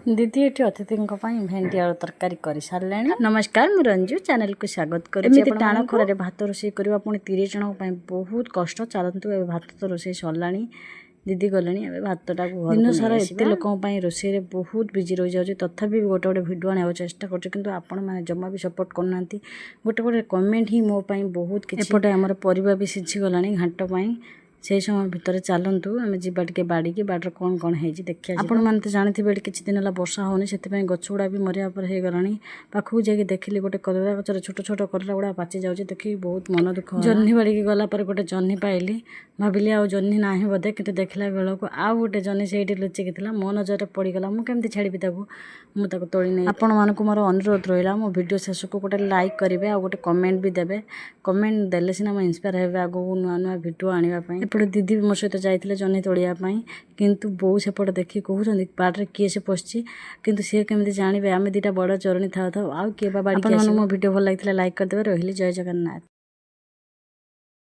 ଦିଦି ଏଠି ଅତିଥିଙ୍କ ପାଇଁ ଭେଣ୍ଡି ଆଳୁ ତରକାରୀ କରିସାରିଲେଣି। ନମସ୍କାର, ମୁଁ ରଞ୍ଜୁ, ଚ୍ୟାନେଲକୁ ସ୍ୱାଗତ କରୁଛି। ଏମିତି ଟାଣ ଖରାରେ ଭାତ ରୋଷେଇ କରିବା ପୁଣି 30 ଜଣଙ୍କ ପାଇଁ ବହୁତ କଷ୍ଟ। ଚାଲନ୍ତୁ, ଏବେ ଭାତ ତ ରୋଷେଇ ସରିଲାଣି, ଦିଦି ଗଲେଣି, ଏବେ ଭାତଟାକୁ ଦିନ ସାରା ଏତେ ଲୋକଙ୍କ ପାଇଁ ରୋଷେଇରେ ବହୁତ ବିଜି ରହିଯାଉଛି। ତଥାପି ବି ଗୋଟେ ଗୋଟେ ଭିଡ଼ିଓ ଆଣିବାକୁ ଚେଷ୍ଟା କରୁଛି, କିନ୍ତୁ ଆପଣମାନେ ଜମା ବି ସପୋର୍ଟ କରୁନାହାନ୍ତି। ଗୋଟେ ଗୋଟେ କମେଣ୍ଟ ହିଁ ମୋ ପାଇଁ ବହୁତ କିଛି। ଏପଟେ ଆମର ପରିବା ବି ସିଝିଗଲାଣି ଘାଣ୍ଟ ପାଇଁ। ସେଇ ସମୟ ଭିତରେ ଚାଲନ୍ତୁ, ଆମେ ଯିବା ଟିକେ ବାଡ଼ିକି, ବାଡ଼ିରେ କ'ଣ କ'ଣ ହେଇଛି ଦେଖିବା। ଆପଣମାନେ ତ ଜାଣିଥିବେ, ଏଠି କିଛି ଦିନ ହେଲା ବର୍ଷା ହେଉନି, ସେଥିପାଇଁ ଗଛ ଗୁଡ଼ା ବି ମରିବା ଉପରେ ହେଇଗଲାଣି। ପାଖକୁ ଯାଇକି ଦେଖିଲି, ଗୋଟେ କଲରା ଗଛରେ ଛୋଟ ଛୋଟ କଲରା ଗୁଡ଼ା ପାଚି ଯାଉଛି। ଦେଖିକି ବହୁତ ମନ ଦୁଃଖ ହେଲା। ଜହ୍ନି ବାଡ଼ିକି ଗଲା ପରେ ଗୋଟେ ଜହ୍ନି ପାଇଲି। ଭାବିଲି ଆଉ ଜହ୍ନି ନାହିଁ ବୋଧେ, କିନ୍ତୁ ଦେଖିଲା ବେଳକୁ ଆଉ ଗୋଟେ ଜହ୍ନି ସେଇଠି ଲୁଚିକି ଥିଲା। ମୋ ନଜରରେ ପଡ଼ିଗଲା। ମୁଁ କେମିତି ଛାଡ଼ିବି ତାକୁ? ମୁଁ ତାକୁ ତୋଳି ନେଇ। ଆପଣମାନଙ୍କୁ ମୋର ଅନୁରୋଧ ରହିଲା, ମୋ ଭିଡ଼ିଓ ଶେଷକୁ ଗୋଟେ ଲାଇକ୍ କରିବେ ଆଉ ଗୋଟେ କମେଣ୍ଟ ବି ଦେବେ। କମେଣ୍ଟ ଦେଲେ ସିନା ମୁଁ ଇନ୍ସପାୟାର ହେବି ଆଗକୁ ନୂଆ ନୂଆ ଭିଡ଼ିଓ ଆଣିବା ପାଇଁ। ଏପଟେ ଦିଦି ବି ମୋ ସହିତ ଯାଇଥିଲେ ଜହ୍ନି ତୋଳିବା ପାଇଁ, କିନ୍ତୁ ବୋଉ ସେପଟେ ଦେଖିକି କହୁଛନ୍ତି, ବାଡ଼ିରେ କିଏ ସେ ପଶିଛି? କିନ୍ତୁ ସିଏ କେମିତି ଜାଣିବେ, ଆମେ ଦୁଇଟା ବଡ଼ ଚୋରଣୀ ଥାଉ ଥାଉ ଆଉ କିଏ ବା ବାଡ଼ିକି? ଆପଣମାନଙ୍କୁ ମୋ ଭିଡ଼ିଓ ଭଲ ଲାଗିଥିଲା ଲାଇକ୍ କରିଦେବେ। ରହିଲି, ଜୟ ଜଗନ୍ନାଥ।